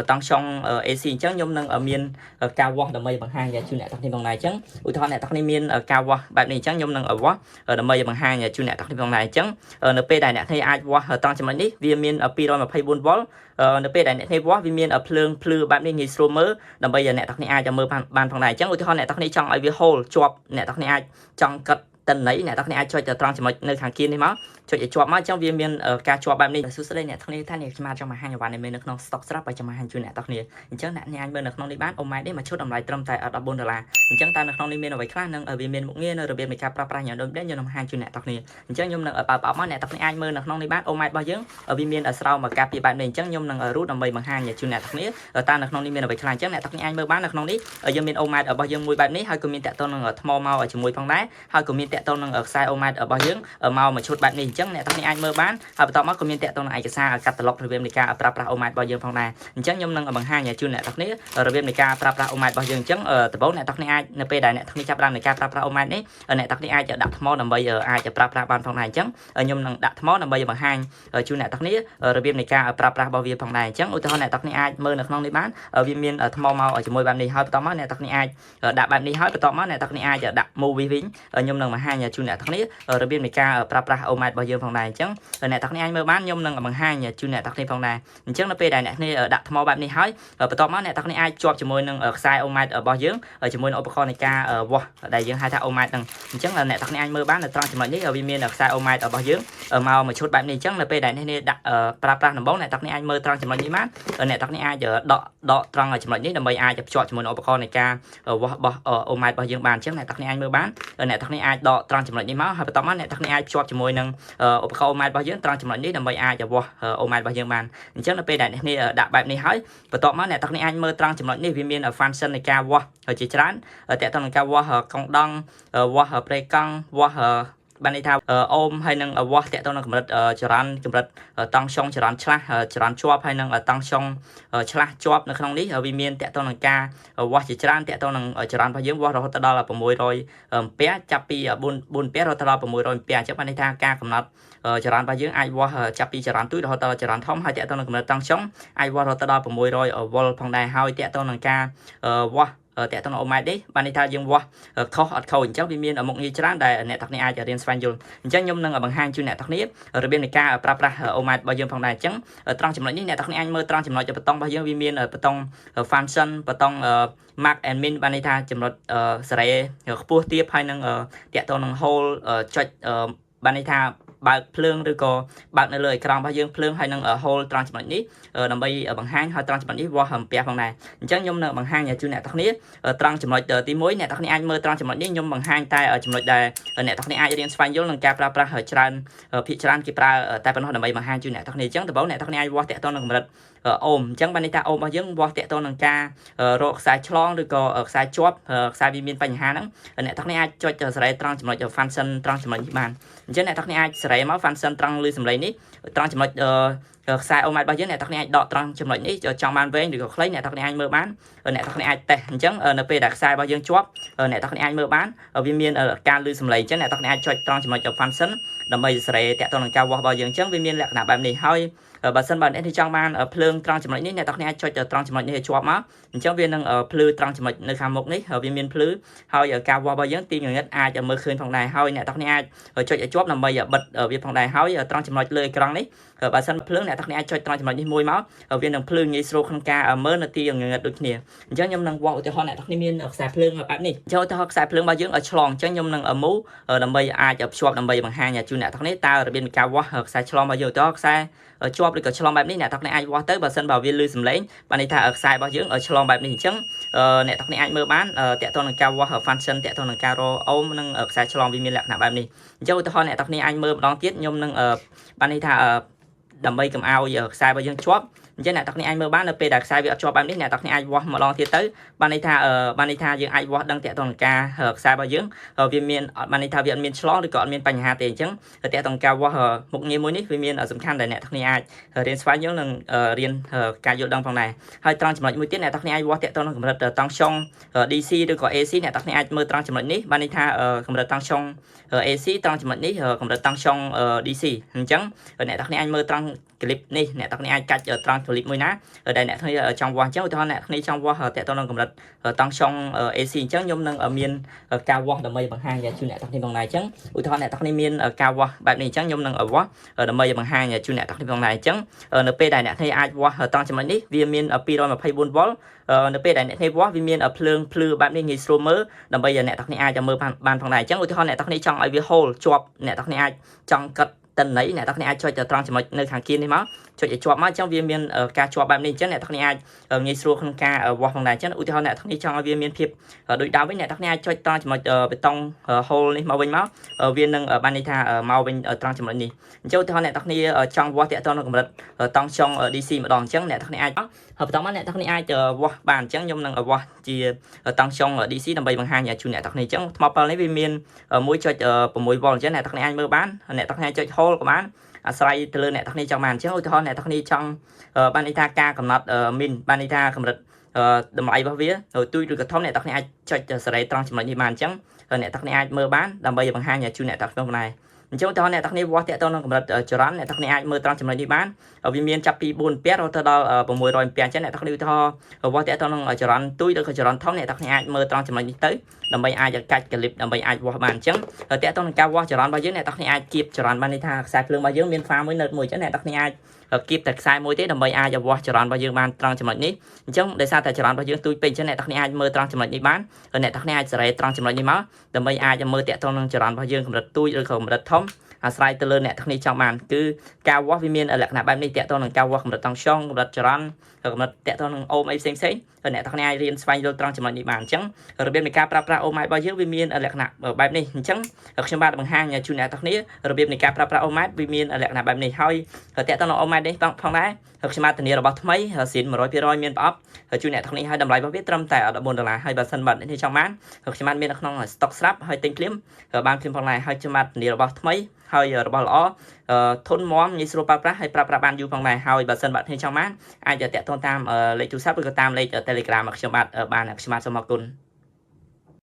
តង់ស្យុង AC អញ្ចឹងខ្ញុំនឹងមានការវាស់ដើម្បីបង្ហាញជូនអ្នកទាំងគ្នាផងដែរអញ្ចឹងឧទាហរណ៍អ្នកទាំងគ្នាមានការវាស់បែបនេះអញ្ចឹងខ្ញុំនឹងវាស់ដើម្បីបង្ហាញជូនអ្នកទាំងគ្នាផងដែរអញ្ចឹងនៅពេលដែលអ្នកគ្នាអាចវាស់ត្រង់ចំណុចនេះវាមាន224វ៉ុលនៅពេលដែលអ្នកគ្នាវាស់វាមានភ្លើងភ្លឺបែបនេះងាយស្រួលមើលដើម្បីឲ្យអ្នកទាំងគ្នាអាចមើលបានផងដែរអញ្ចឹងឧទាហរណ៍អ្នកទាំងគ្នាចង់ឲ្យវា hold ជាប់អ្នកទាំងគ្នាអាចចង់កត់តិន័យអ្នកទាំងគ្នាអាចចុចទៅត្រង់ចំណុចនៅខាងគៀននេះមកចុចឲ្យជាប់មកអញ្ចឹងវាមានការជាប់បែបនេះសួស្តីអ្នកទាំងគ្នាថានេះខ្ញុំចង់បង្ហាញអីវ៉ាន់នេះមាននៅក្នុង stock ស្រាប់ហើយចង់បង្ហាញជូនអ្នកទាំងគ្នាអញ្ចឹងអ្នកនេះអាចមើលនៅក្នុងនេះបានអូម៉ែនេះមួយឈុតតម្លៃត្រឹមតែ14ដុល្លារអញ្ចឹងតើនៅក្នុងនេះមានអ្វីខ្លះនិងវាមានមុខងារនៅរបៀបនៃការប្រើប្រាស់យ៉ាងដូចម្ដេចខ្ញុំនឹងបង្ហាញជូនអ្នកទាំងគ្នាអញ្ចឹងខ្ញុំនឹងបើកប្រអប់មកអ្នកទាំងគ្នាអាចមើលនៅក្នុងនេះបានអូម៉ែរបស់យើងវាមានស្រោមមកការពារបែបនេះអញ្ចឹងខ្ញុំនឹងរូតដើម្បីបង្ហាញជូនអ្នកទាំងគ្នាតើនៅក្នុងនេះមានអ្វីខ្លះអញ្ចឹងអ្នកទាំងគ្នាអាចមើលបាននៅក្នុងនេះយើងមានអូម៉ែរបស់យើងមួយបែបនេះហើយក៏មានតាក់ទងនឹងថ្មមកជាមួយផងដែរហើយក៏មានតាក់ទងនឹងខ្សែអូម៉ែរបស់យើងមកមួយឈុតបែបនេះអញ្ចឹងអ្នកទាំងគ្នាអាចមើលបានហើយបន្ទាប់មកក៏មានតាក់ទងនឹងឯកសារកាតាឡុករបៀបនៃការប្រើប្រាស់អូម៉ែរបស់យើងផងដែរអញ្ចឹងខ្ញុំនឹងបង្ហាញជូនអ្នកទាំងគ្នារបៀបនៃការប្រើប្រាស់អូម៉ែរបស់យើងអញ្ចឹងដំបូងអ្នកទាំងគ្នាអាចនៅពេលដែលអ្នកទាំងគ្នាចាប់ផ្ដើមនៃការប្រើប្រាស់អូម៉ែនេះអ្នកទាំងគ្នាអាចដាក់ថ្មដើម្បីអាចប្រើប្រាស់បានផងដែរអញ្ចឹងខ្ញុំនឹងដាក់ថ្មដើម្បីបង្ហាញជូនអ្នកទាំងគ្នារបៀបនៃការប្រើប្រាស់របស់វាផងដែរអញ្ចឹងឧទាហរណ៍អ្នកទាំងគ្នាអាចមើលនៅក្នុងនេះបានវាមានថ្មមកជាមួយបែបនេះហើយបន្ទាប់មកអ្នកទាំងគ្នាអាចដាក់បែបនេះហើយបន្ទាប់មកអ្នកទាំងគ្នាអាចដាក់ movie វិញខ្ញុំនឹងបង្ហាញជូនអ្នកទាំងគ្នារបៀបនៃការប្រើប្រាស់អូម៉ែរបស់យើងផងដែរអញ្ចឹងអ្នកទាំងគ្នាអាចមើលបានខ្ញុំនឹងបង្ហាញជូនអ្នកទាំងគ្នាផងដែរអញ្ចឹងនៅពេលដែលអ្នកគ្នាដាក់ថ្មបែបនេះហើយបន្ទាប់មកអ្នកទាំងគ្នាអាចជាប់ជាមួយនឹងខ្សែអូម៉ែតរបស់យើងជាមួយនឹងឧបករណ៍នៃការវាស់ដែលយើងហៅថាអូម៉ែតហ្នឹងអញ្ចឹងអ្នកទាំងគ្នាអាចមើលបាននៅត្រង់ចំណុចនេះវាមានខ្សែអូម៉ែតរបស់យើងមកមួយឈុតបែបនេះអញ្ចឹងនៅពេលដែលអ្នកគ្នាដាក់ប្រើប្រាស់ដំបូងអ្នកទាំងគ្នាអាចមើលត្រង់ចំណុចនេះបានអ្នកទាំងគ្នាអាចដកដកត្រង់ចំណុចនេះដើម្បីអាចភ្ជាប់ជាមួយនឹងឧបករណ៍នៃការវាស់របស់អូម៉ែតរបស់យើងបានអញ្ចឹងអ្នកទាំងគ្នាអាចមើលបានអ្នកទាំងគ្នាអាចដកត្រង់ចំណុចនេះមកហើយបន្ទាប់មកអ្នកទាំងគ្នាអាចភ្ជាប់ជាមួយនឹងឧបករណ៍អូម៉ែតរបស់យើងត្រង់ចំណុចនេះដើម្បីអាចវាស់អូម៉ែតរបស់យើងបានអញ្ចឹងនៅពេលដែលអ្នកគ្នាដាក់បែបនេះហើយបន្ទាប់មកអ្នកទាំងគ្នាអាចមើលត្រង់ចំណុចនេះវាមាន function នៃការវាស់ជាច្រើនតើតើនឹងការវាស់កង់ដង់វាស់ប្រេកង់វាស់បានន័យថាអូមហើយនឹងវាស់តាក់ទងនឹងកម្រិតចរន្តកម្រិតតង់ស្យុងចរន្តឆ្លាស់ចរន្តជាប់ហើយនឹងតង់ស្យុងឆ្លាស់ជាប់នៅក្នុងនេះវាមានតាក់ទងនឹងការវាស់ជាច្រើនតាក់ទងនឹងចរន្តរបស់យើងវាស់រហូតដល់600អំពែចាប់ពី4 4អំពែរហូតដល់600អំពែអញ្ចឹងបានន័យថាការកំណត់ចរន្តរបស់យើងអាចវាស់ចាប់ពីចរន្តទូចរហូតដល់ចរន្តធំហើយតាក់ទងនឹងកម្រិតតង់ស្យុងអាចវាស់រហូតដល់600វ៉ុលផងដែរហើយតាក់ទងនឹងការវាស់តាក់ទងអូម៉ែតនេះបានន័យថាយើងវាស់ខុសអត់ខូចអញ្ចឹងវាមានមុខងារច្រើនដែលអ្នកទាំងនេះអាចរៀនស្វែងយល់អញ្ចឹងខ្ញុំនឹងបង្ហាញជូនអ្នកទាំងនេះរបៀបនៃការប្រើប្រាស់អូម៉ែតរបស់យើងផងដែរអញ្ចឹងត្រង់ចំណុចនេះអ្នកទាំងនេះអាចមើលត្រង់ចំណុចបតុងរបស់យើងវាមានបតុង function បតុង max and min បានន័យថាចំណុចសេរីខ្ពស់ទាបហើយនឹងតាក់ទងនឹង hold ចុចបានន័យថាបើកភ្លើងឬក៏បើកនៅលើអេក្រង់របស់យើងភ្លើងហើយនឹង hold ត្រង់ចំណុចនេះដើម្បីបង្ហាញហើយត្រង់ចំណុចនេះវាស់អំពែផងដែរអញ្ចឹងខ្ញុំនឹងបង្ហាញជូនអ្នកទាំងគ្នាត្រង់ចំណុចទី1អ្នកទាំងគ្នាអាចមើលត្រង់ចំណុចនេះខ្ញុំបង្ហាញតែចំណុចដែលអ្នកទាំងគ្នាអាចរៀនស្វែងយល់នឹងការប្រើប្រាស់ច្រើនភាគច្រើនគេប្រើតែប៉ុណ្ណោះដើម្បីបង្ហាញជូនអ្នកទាំងគ្នាអញ្ចឹងដំបូងអ្នកទាំងគ្នាអាចវាស់តាក់ទងនឹងកម្រិតអូមអញ្ចឹងបានន័យថាអូមរបស់យើងវាស់តាក់ទងនឹងការរកខ្សែឆ្លងឬក៏ខ្សែជាប់ខ្សែវាមានបញ្ហាហ្នឹងអ្នកទាំងគ្នាអាចចុចសេរីត្រង់ចំណុច function ត្រង់ចំណុចនេះបានអញ្ចឹងអ្នកទាំងគ្នាអាចសេរីមក function ត្រង់លឺសំឡេងនេះត្រង់ចំណុចខ្សែអូម៉ែតរបស់យើងអ្នកទាំងគ្នាអាចដកត្រង់ចំណុចនេះចង់បានវែងឬក៏ខ្លីអ្នកទាំងគ្នាអាចមើលបានអ្នកទាំងគ្នាអាចតេស្តអញ្ចឹងនៅពេលដែលខ្សែរបស់យើងជាប់អ្នកទាំងគ្នាអាចមើលបានវាមានការលឺសំឡេងអញ្ចឹងអ្នកទាំងគ្នាអាចចុចត្រង់ចំណុច function ដើម្បីសេរីតាក់ទងនឹងការវាស់របស់យើងអញ្ចឹងវាមានលក្ខណៈបែបនេះហើយបើសិនបើអ្នកនេះចង់បានភ្លើងត្រង់ចំណុចនេះអ្នកទាំងគ្នាអាចចុចត្រង់ចំណុចនេះឲ្យជាប់មកអញ្ចឹងវានឹងភ្លឺត្រង់ចំណុចនៅខាងមុខនេះវាមានភ្លឺហើយការវាស់របស់យើងទីងងឹតអាចមើលឃើញផងដែរហើយអ្នកទាំងគ្នាអាចចុចឲ្យជាប់ដើម្បីបិទវាផងដែរហើយត្រង់ចំណុចលើអេក្រង់នេះបើសិនភ្លើងអ្នកទាំងគ្នាអាចចុចត្រង់ចំណុចនេះមួយមកវានឹងភ្លឺងាយស្រួលក្នុងការមើលនៅទីងងឹតដូចគ្នាអញ្ចឹងខ្ញុំនឹងវាស់ឧទាហរណ៍អ្នកទាំងគ្នាមានខ្សែភ្លើងបែបនេះអញ្ចឹងឧទាហរណ៍ខ្សែភ្លើងរបស់យើងឲ្យឆ្លងអញ្ចឹងខ្ញុំនឹងមូដើម្បីអាចភ្ជាប់ដើម្បីបង្ហាញជូនអ្នកទាំងគ្នាតើរបៀបនៃការវាស់ខ្សែឆ្លងរបស់យើងឧទាហរណ៍ខ្សែជាប់ឬក៏ឆ្លងបែបនេះអ្នកទាំងគ្នាអាចវាស់ទៅបើសិនបើវាលឺសំឡេងបានន័យថាខ្សែរបស់យើងឆ្លងបែបនេះអញ្ចឹងអ្នកទាំងគ្នាអាចមើលបានតាក់ទងនឹងការវាស់ function តាក់ទងនឹងការរកអូមនិងខ្សែឆ្លងវាមានលក្ខណៈបែបនេះអញ្ចឹងឧទាហរណ៍អ្នកទាំងគ្នាអាចមើលម្ដងទៀតខ្ញុំនឹងបានន័យថាដើម្បីកុំឲ្យខ្សែរបស់យើងជាប់អញ្ចឹងអ្នកទាំងគ្នាអាចមើលបាននៅពេលដែលខ្សែវាអត់ជាប់បែបនេះអ្នកទាំងគ្នាអាចវាស់ម្ដងទៀតទៅបានន័យថាបានន័យថាយើងអាចវាស់ដឹងតាក់ទងនឹងការខ្សែរបស់យើងវាមានអត់បានន័យថាវាអត់មានឆ្លងឬក៏អត់មានបញ្ហាទេអញ្ចឹងតាក់ទងការវាស់មុខងារមួយនេះវាមានសំខាន់ដែលអ្នកទាំងគ្នាអាចរៀនស្វែងយល់និងរៀនការយល់ដឹងផងដែរហើយត្រង់ចំណុចមួយទៀតអ្នកទាំងគ្នាអាចវាស់តាក់ទងនឹងកម្រិតតង់ស្យុង DC ឬក៏ AC អ្នកទាំងគ្នាអាចមើលត្រង់ចំណុចនេះបានន័យថាកម្រិតតង់ស្យុង AC ត្រង់ចំណុចនេះកម្រិតតង់ស្យុង DC អញ្ចឹងអ្នកទាំងគ្នាអាចមើលត្រង់ clip នេះអ្នកទាំងគ្នាអាចកាច់ត្រង់ clip មួយណាដែលអ្នកគ្នាចង់វាស់អញ្ចឹងឧទាហរណ៍អ្នកគ្នាចង់វាស់តាក់ទងនឹងកម្រិតតង់ស្យុង AC អញ្ចឹងខ្ញុំនឹងមានការវាស់ដើម្បីបង្ហាញជូនអ្នកទាំងគ្នាផងដែរអញ្ចឹងឧទាហរណ៍អ្នកទាំងគ្នាមានការវាស់បែបនេះអញ្ចឹងខ្ញុំនឹងវាស់ដើម្បីបង្ហាញជូនអ្នកទាំងគ្នាផងដែរអញ្ចឹងនៅពេលដែលអ្នកគ្នាអាចវាស់ត្រង់ចំណុចនេះវាមាន224វ៉ុលនៅពេលដែលអ្នកគ្នាវាស់វាមានភ្លើងភ្លឺបែបនេះងាយស្រួលមើលដើម្បីឲ្យអ្នកទាំងគ្នាអាចមើលបានផងដែរអញ្ចឹងឧទាហរណ៍អ្នកទាំងគ្នាចង់ឲ្យវា hold ជាប់អ្នកទាំងគ្នាអាចចង់កត់តិន័យអ្នកទាំងគ្នាអាចចុចទៅត្រង់ចំណុចនៅខាងគៀននេះមកចុចឲ្យជាប់មកអញ្ចឹងវាមានការជាប់បែបនេះអញ្ចឹងអ្នកទាំងគ្នាអាចងាយស្រួលក្នុងការវាស់ផងដែរអញ្ចឹងឧទាហរណ៍អ្នកទាំងគ្នាចង់ឲ្យវាមានភាពដូចដើមវិញអ្នកទាំងគ្នាអាចចុចត្រង់ចំណុចប៊ូតុង hold នេះមកវិញមកវានឹងបានន័យថាមកវិញត្រង់ចំណុចនេះអញ្ចឹងឧទាហរណ៍អ្នកទាំងគ្នាចង់វាស់តាក់ទងនឹងកម្រិតតង់ស្យុង DC ម្ដងអញ្ចឹងអ្នកទាំងគ្នាអាចហើយបន្តមកអ្នកទាំងគ្នាអាចវាស់បានអញ្ចឹងខ្ញុំនឹងវាស់ជាតង់ស្យុង DC ដើម្បីបង្ហាញជូនអ្នកទាំងគ្នាអញ្ចឹងថ្មពិលនេះវាមាន1.6វ៉ុលអញ្ចឹងអ្នកទាំងគ្នាអាចមើលបានអ្នកទាំងគ្នាចុច hold ក៏បានអាស្រ័យទៅលើអ្នកទាំងគ្នាចង់បានអញ្ចឹងឧទាហរណ៍អ្នកទាំងគ្នាចង់បានន័យថាការកំណត់មីនបានន័យថាកម្រិតតម្លៃរបស់វាទូចឬក៏ធំអ្នកទាំងគ្នាអាចចុចសេរីត្រង់ចំណុចនេះបានអញ្ចឹងអ្នកទាំងគ្នាអាចមើលបានដើម្បីបង្ហាញជូនអ្នកទាំងគ្នាដែរអញ្ចឹងឧទាហរណ៍អ្នកទាំងគ្នាវាស់តាក់ទងនឹងកម្រិតចរន្តអ្នកទាំងគ្នាអាចមើលត្រង់ចំណុចនេះបានវាមានចាប់ពី4អាំពែរហូតដល់600អាំពែអញ្ចឹងអ្នកទាំងគ្នាឧទាហរណ៍វាស់តាក់ទងនឹងចរន្តទូចឬក៏ចរន្តធំអ្នកទាំងគ្នាអាចមើលត្រង់ចំណុចនេះទៅដើម្បីអាចកាច់ clip ដើម្បីអាចវាស់បានអញ្ចឹងតាក់ទងនឹងការវាស់ចរន្តរបស់យើងអ្នកទាំងគ្នាអាចគៀបចរន្តបានន័យថាខ្សែភ្លើងរបស់យើងមានហ្វាមួយនៅមួយអញ្ចឹងអ្នកទាំងគ្នាអាចគៀបតែខ្សែមួយទេដើម្បីអាចវាស់ចរន្តរបស់យើងបានត្រង់ចំណុចនេះអញ្ចឹងដោយសារតែចរន្តរបស់យើងទូចពេកអញ្ចឹងអ្នកទាំងគ្នាអាចមើលត្រង់ចំណុចនេះបានអ្នកទាំងគ្នាអាចសេរីត្រង់ចំណុចនេះមកដើម្បីអាចមើលតាក់ទងនឹងចរន្តរបស់យើងកម្រិតទូចឬក៏កម្រិតធំអាស្រ័យទៅលើអ្នកទាំងនេះចង់បានគឺការវាស់វាមានលក្ខណៈបែបនេះតាក់ទងនឹងការវាស់កម្រិតតង់ស្យុងកម្រិតចរន្តកម្រិតតាក់ទងនឹងអូមអីផ្សេងផ្សេងអ្នកទាំងនេះអាចរៀនស្វែងយល់ត្រង់ចំណុចនេះបានអញ្ចឹងរបៀបនៃការប្រើប្រាស់អូម៉ែត្ររបស់យើងវាមានលក្ខណៈបែបនេះអញ្ចឹងខ្ញុំបាទបង្ហាញជូនអ្នកទាំងនេះរបៀបនៃការប្រើប្រាស់អូម៉ែត្រវាមានលក្ខណៈបែបនេះហើយតាក់ទងនឹងអូម៉ែត្រនេះផងដែរខ្ញុំបាទធានារបស់ថ្មីស៊ីន100%មានប្រអប់ជូនអ្នកទាំងនេះហើយតម្លៃរបស់វាត្រឹមតែ14ដុល្លារហើយបើសិនបាទអ្នកនេះចង់បានខ្ញុំបាទមាននៅក្នុង stock ស្រាប់ហើយទិញភ្លាមបានភ្លាមផងដែរហើយខ្ញុំបាទធានារបស់ថ្មីហើយរបស់ល្អធន់មាំងាយស្រួលប្រើប្រាស់ហើយប្រើប្រាស់បានយូរផងដែរហើយបើសិនបាទគ្នាចង់បានអាចតាក់ទងតាមលេខទូរស័ព្ទឬក៏តាមលេខ Telegram ខ្ញុំបាទបានខ្ញុំបាទសូមអរគុណ។